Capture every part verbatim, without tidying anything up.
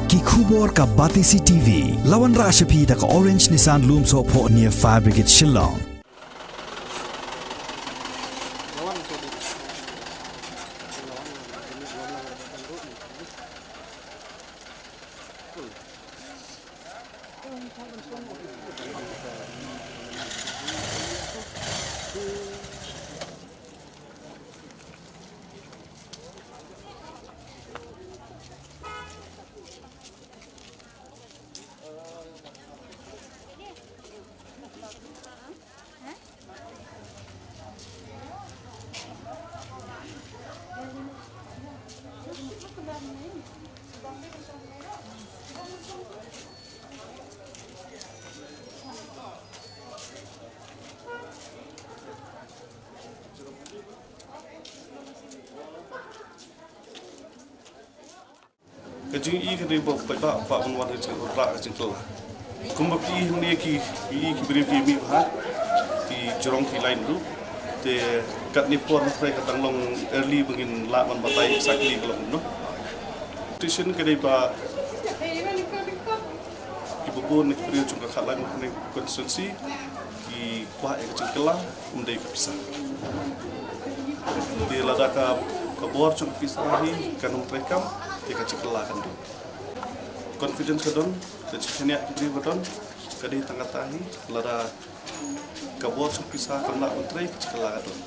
Ki khubor ka Batesi T V. La wanrah sha phi da ka Orange Nissan Lumsohphoh near Fire Brigade Shillong. Ka jingïohi ka dei ba paidbah ba ban wan ka jingïohi ka jingkylla. Kumba phi hangne ki, ki, ki briew ki mih bha, ki jrong ki line ruh. Te katne por hynrei ka dang long early ba ngin lah ban batai exactly ka long kumno. Station ka dei ba kiba bun na ki briew jong ka Khatlai Mawryngkneng constituency ki kwah ïa ka jingkylla, ym dei ka pisa. Te lada ka, ka bor jong ka pisa hi kan ym treikam, te ka jingkylla kan don. Confidence ka don, ka jingshaniah ki briew ka don, ka dei tang kata hi, lada ka bor jong ka pisa kam lah ban trei, ka jingkylla ka don.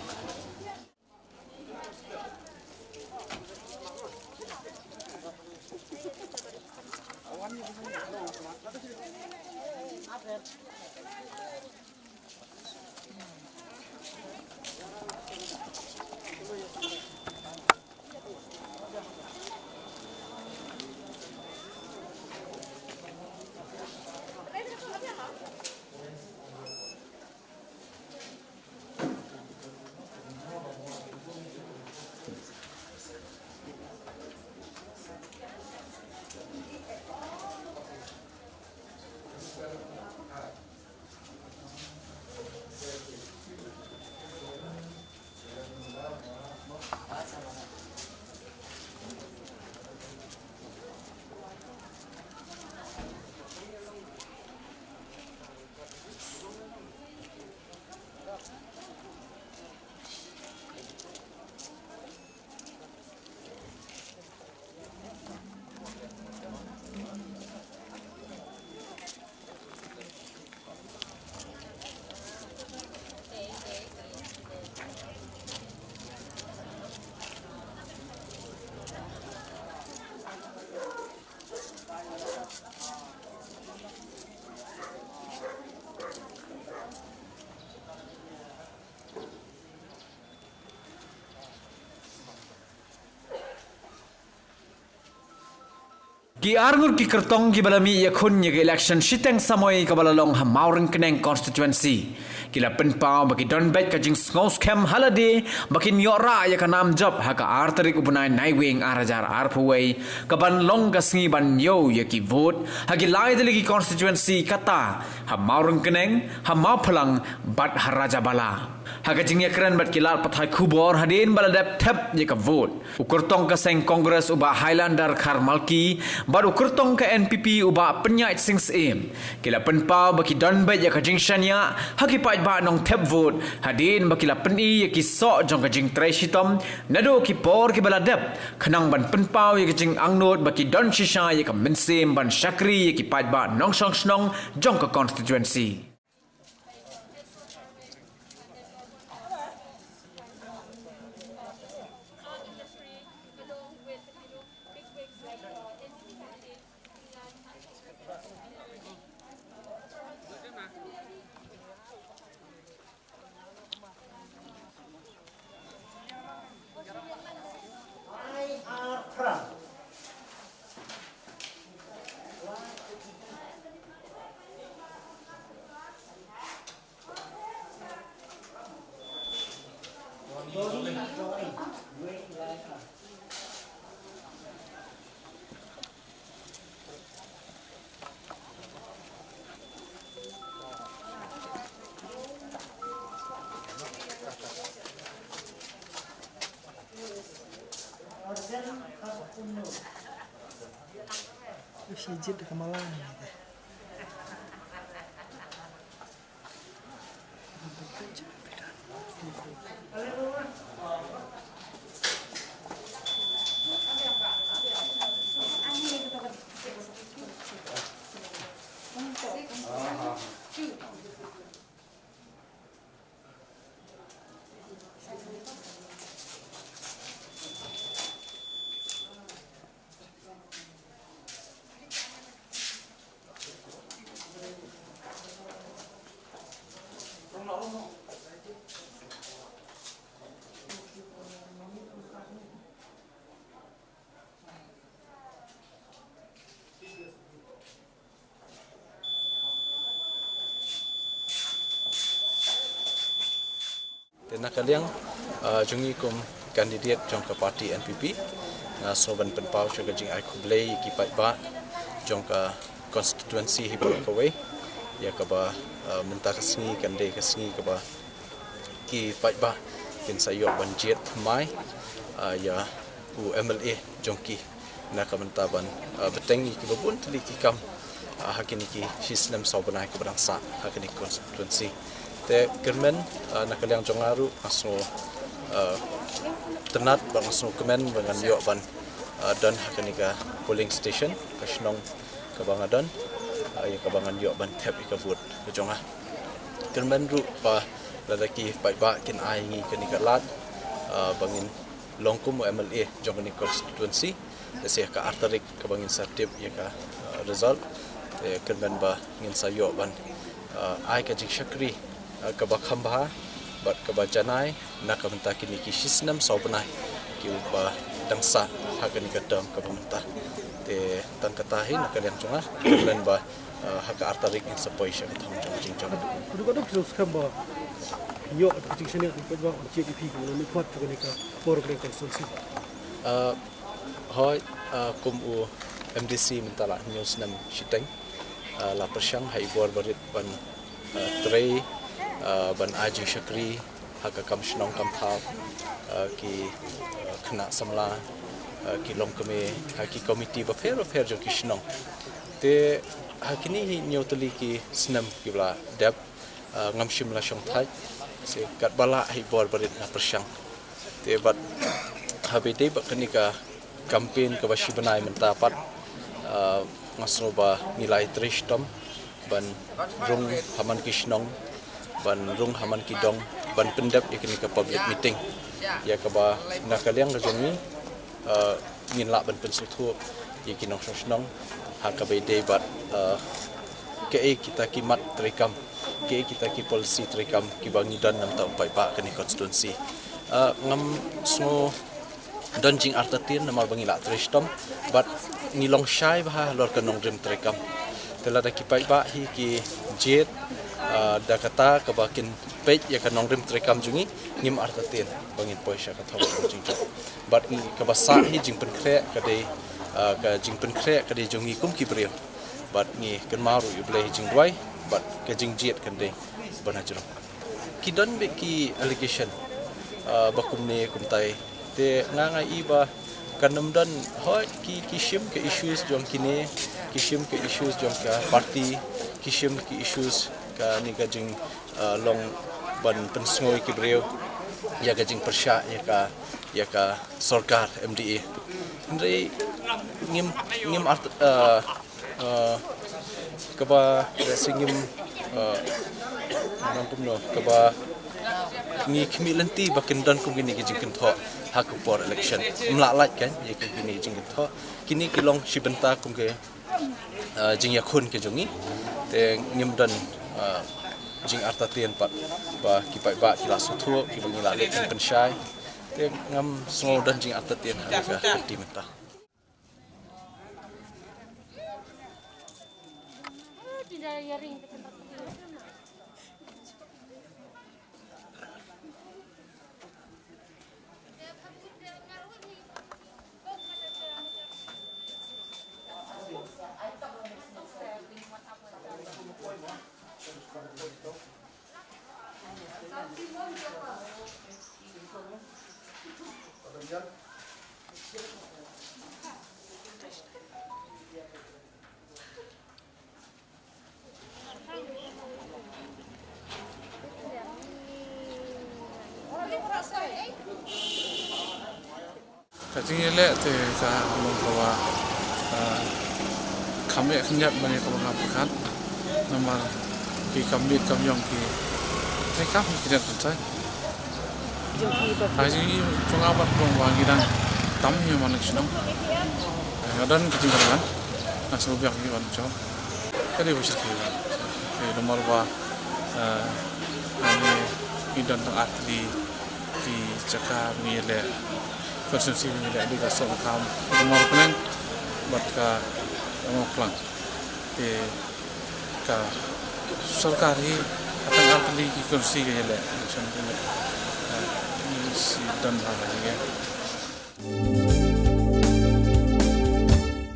Ki arngut ki kyrtong kiba la mih ïakhun ïa ka election shiteng samoi kaba la long ha Mawryngkneng constituency, ki la pynpaw ba ki don beit ka jingsngewskhem ha lade ba kin ïoh rah ïa ka nam jop ha ka ar tarik u bnai Naiwieng ar hajar arphew wei, kaban long ka sngi ban ïoh ïa ki vote ha ki lai tylli ki constituency, kata ha Mawryngkneng, ha Mawphlang bad ha Rajabala. Ha ka jingïakren bad ki lad pathai khubor hadien ba la dep thep ïa ka vote, u kyrtong ka seng Congress u Bah Highlander Kharmalki bad u kyrtong ka N P P u Bah Pynïaid Sing Syiem, ki la pynpaw ba ki don beit ïa ka jingshaniah ha ki paidbah nongthep vote hadien ba ki la pyni ïa ki soh jong ka jingtrei shitom naduh ki por kiba la dep, khnang ban pynpaw ïa ka jingangnud ba ki don shisha ïa ka mynsiem ban shakri ïa ki paidbah nongshong shnong jong ka constituency. Te na ka liang, ah, jong ngi kum candidate jong ka party N P P, nga sngew ban pynpaw sha ka jingai khublei ïa ki paidbah jong ka constituency hi baroh kawei, ïa kaba, ah, mynta ka sngi kan dei ka sngi kaba ki paidbah kin sa ïoh ban jied thymmai, ah, ïa u M L A jong ki na ka bynta ban, ah, bteng ïa kiba bun tylli ki kam, ah, ha kine ki shisnem saw bnai kiba dang sah ha kane ka constituency. Te kyrmen, ah, na ka liang jong nga ruh nga sngew, ah, tynnad bad nga sngew kmen ba ngan ïoh ban, ah, don ha kane ka polling station, ka shnong kaba nga don, ah, ïa kaba ngan ïoh ban thep ïa ka vote ka jong nga. Kyrmen ruh ba lada ki paidbah kin ai ngi kane ka lad, ah, ba ngin long kum u M L A jong kane ka constituency, te sa ha ka ar tarik kaba ngin sa tip ïa ka, ah, result, te kyrmen ba ngin sa ïoh ban, ah, ai ka jingshakri, ah, kaba kham bha bad kaba janai na ka bynta kine ki shisnem saw bnai kiba dang sah ha kane ka term kaba mynta. Te tang kata hi na ka liang jong nga, kyrmen ba, ah, ha ka ar tarik ngin sa poi sha ka thong jong ka jingjop. Ka dei ka dok jong skhem ba ïoh ka jingshaniah ka ba wan jied ïa phi ka mane khmat ka kane ka por ka constituency. Ah, hooid, ah, kum u M D C mynta la hynñiew snem shiteng, ah, la pyrshang ha i bor barit ban, ah, trei, ah, ban ai jingshakri ha ka kam shnong kam thaw, ah, ki, ah, khynnah samla, ah, ki longkmie, ha ki komiti bapher bapher jong ki shnong. Te ha kine hi hynñiew tylli ki snem kiba la dep, ah, ngam shym la shong thait, se katba lah ha i bor barit nga pyrshang. Te bad haba ïadei bad kane ka campaign kaba shi bnai mynta pat, ah, nga sngew ba ngi la ïatrei shitom ban rung ha man ki shnong, ban rung ha man ki dong, ban pyndep ïa kane ka public meeting ïa kaba na ka liang ka jong ngi, ah, ngin lah ban pynsngewthuh ïa ki nongshong shnong ha kaba ïadei bad, ah, kaei kita ki mat treikam, kaei kita ki policy treikam kiba ngi don na ka bynta u paidbah kane ka constituency. Ah, ngam sngew don jingartatien namar ba ngi la trei shitom bad ngi long shai bha halor ka nongrim treikam. Te lada ki paidbah hi ki jied, ah, da kata kaba kin peit ïa ka nongrim treikam jong ngi, ngim artatien ba ngin poi sha ka thong jong ka jingjop. Bad ngi kaba sah hi jingpynkhreh ka dei, ah, ka jingpynkhreh ka dei jong ngi kum ki briew. Bad ngi kynmaw ruh ïa U Blei ha jingduwai bad ka jingjied kan dei ban hajrong. Ki don beit ki allegation, ah, ba kumne kumtai. Te nga nga i ba kan ym don, hooid ki, ki shim ka issues jong kine, ki shim ka issues jong ka party, ki shim ki issues kane ka jing, ah, long ban pynsngew ïa ki briew ïa ka jingpyrshah ïa ka, ïa ka sorkar M D A. Hynrei ngim, ngim art, ah, ah, kaba da sngim, ah, ngam kumno, kaba ngi khmih lynti ba kin don kum kine ki jingkynthoh ha ka por election. Ym lah lait kan ïa kum kine ki jingkynthoh. Kine ki long shi bynta kum ki, ah, jingïakhun ki jong ngi. Te ngim don, ah, jingartatien pat ba ki paidbah ki la sngewthuh kiba ngi la leh pynshai. Te ngam sngew don jingartatien ha ka party mynta. Ka jingïaleh te ka long kaba, ah, kham eh khyndiat ban ïa kaba nga pyrkhat. Namar ki kam miet kam ïong ki treikam ki khyndiat pynshai. Ka jingim jong nga bad ka long ba ngi dang tam hi man shnong. Nga don ka jingkyrmen, nga sngewbha ïa ki ban jong. Ka dei ba shyrkhei ba. Namar ba, ah, ngi, ngi don tang ar tylli ki jaka ba ngi ïaleh, constituency ba ngi ïaleh, dei ka Sohryngkham, Mawryngkneng bad ka Mawphlang. Te ka sorkar hi, ka tang ar tylli ki constituency ka ïaleh, election te, eh, ngi shi don bha ka jingeh.